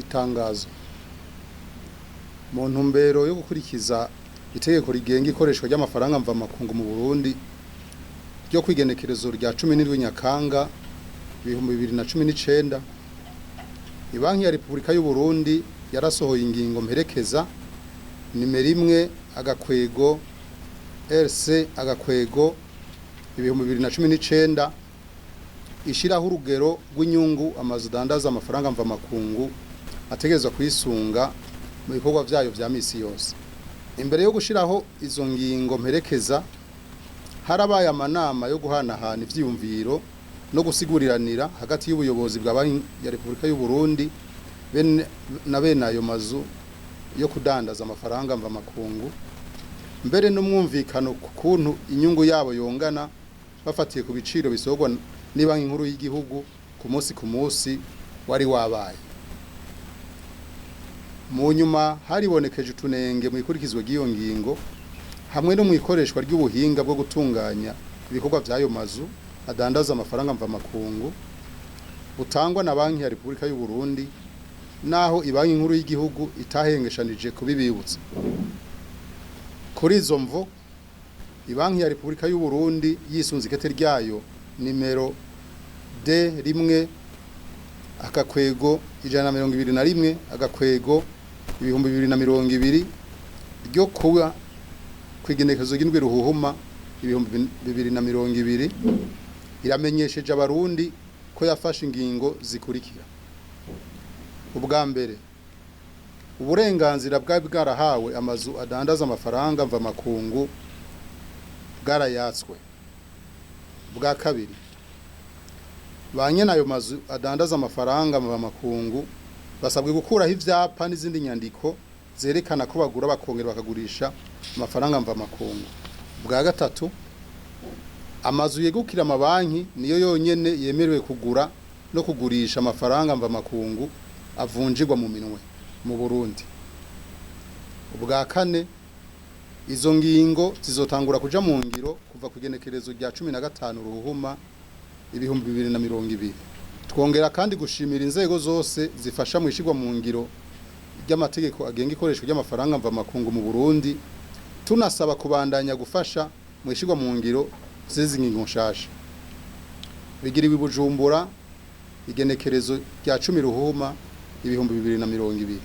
Itangazo mu ntumbero yo gukurikiza itegeko rigenga ikoreshwa ry'amafaranga mvamakungu mu Burundi ryo kwigenekerezo rya 17 Nyakanga 2019, Ibanki ya Repubulika y'u Burundi yarasohoye ingingo mperekeza nimero 1 agakwego RC agakwego 2019 ishiraho urugero rw'inyungu amazu dandaza amafaranga mvamakungu ategerezwa kuyisunga mu bikorwa vyayo vya misi yose. Imbere yo gushiraho izo ngingo mperekeza, harabaye amanama yo guhanahana ivyiyumviro no gusiguriranira hagati y'ubuyobozi bwa Banki ya Repubulika y'u Burundi na bene ayo mazu yo kudandaza amafaranga mvamakungu, mbere n'umwumvikano ku kuntu inyungu yabo yongana bafatiye ku biciro bisohorwa n'ibanki nkuru y'igihugu ku munsi ku munsi wari wabaye. Mu nyuma haribonekeje utunenge mu ikurikizwa ry'iyo ngingo hamwe no mu ikoreshwa ry'ubuhinga bwo gutunganya ibikorwa vy'ayo mazu adandaza amafaranga mvamakungu butangwa na Banki ya Repubulika y'u Burundi, naho ibanki nkuru y'igihugu itahengeshanije kubibibutsa. Kuri izo mvo, Ibanki ya Repubulika y'u Burundi yisunze ikete ryayo nimero D 1 agakwego 121 agakwego 2020 ryo kuba kwigenekezo ry'indwi Ruhuhuma 2020 iramenyesheje abarundi ko yafashe ingingo zikurikira. Ubwa mbere, uburenganzira bwari bwarahawe amazu adandaza amafaranga mvamakungu bwarayatswe. Ubwa kabiri, ba nyene ayo mazu adandaza amafaranga mvamakungu basabwe gukuraho ivyapa n'izindi nyandiko zerekana ko bagura bakongera bakagurisha amafaranga mvamakungu. Ubwa gatatu, amazu yegukira amabanki niyo yonyene yemerewe kugura no kugurisha amafaranga mvamakungu avunjirwa mu minwe mu Burundi. Ubwa kane, izo ngingo zizotangura kuja mu ngiro kuva ku igenekerezo rya 15 Ruhuhuma 2020. Twongera kandi gushimira inzego zose zifasha mu ishirwa mu ngiro ry'amategeko agenga ikoreshwa ry'amafaranga mvamakungu mu Burundi, tunasaba kubandanya gufasha mu ishirwa mu ngiro z'izi ngingo nshasha. Bigiriwe i Bujumbura igenekerezo rya 10 Ruhuma 2020.